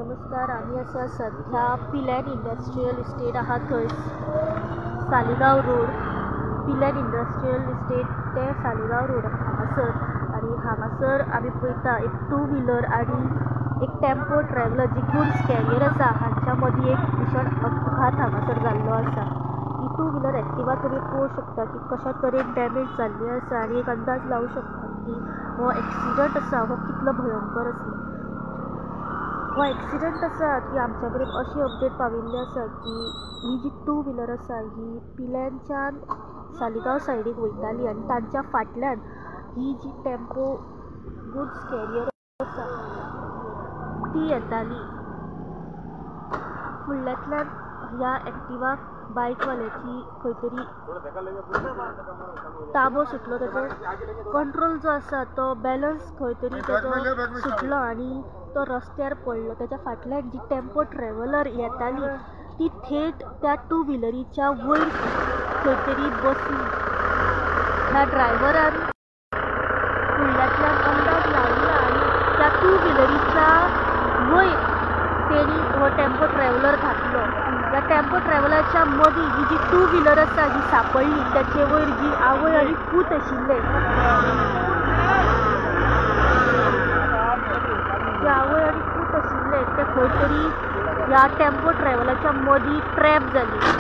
नमस्कार, आमी आसा सध्या पिल्यान इंडस्ट्रियल इस्टेट आहा थंय, Saligao road, Pilerne industrial estate ते सालिगांव रोड हांगासर. आनी हांगासर आमी पळयता एक टू व्हिलर आनी एक टेम्पो ट्रॅव्हलर जी गुड्स कॅरियर आसा हांच्या मदीं एक भीशण अपघात हांगासर जाल्लो आसा. ही टू व्हिलर एक्टिवा तुमी पळोवंक शकता की कशा तरेन डॅमेज जाल्ली आसा आनी एक अंदाज लावूं शकता की हो एक्सिडंट आसा हो कितलो भयंकर आसलो. हो एक्सिडंट आसा की आमच्या कडेन अशी अपडेट पाविल्ली आसा की ही जी टू व्हिलर आसा ही पिल्यानच्यान सालिगांव सायडीक वयताली आनी तांच्या फाटल्यान ही जी टेम्पो गुड्स कॅरियर आसा ती येताली. फुडल्यांतल्यान ह्या एक्टिवा बायकवाल्याची खंय तरी ताबो सुटलो, ताचो कंट्रोल जो आसा तो बॅलन्स खंय तरी ताचो सुटलो आनी तो रस्त्यार पडलो. ताच्या फाटल्यान जी टेम्पो ट्रॅव्हलर येताली ती थेट त्या टू व्हिलरीच्या वयर खंय तरी बसली. ह्या ड्रायव्हरान फुडल्यांतल्यान अंदाज लायलो आनी त्या टू व्हिलरीच्या वयर तेणी हो टेम्पो ट्रॅव्हलर घातलो. ह्या टेम्पो ट्रॅव्हलराच्या मदीं ही जी टू व्हिलर आसा ही सांपडली. ताचे वयर जी आवय आनी पूत आशिल्ले, जे आवय आनी पूत आशिल्ले ते खंय तरी ह्या टेम्पो ट्रॅव्हलाच्या मदीं ट्रॅप जाली.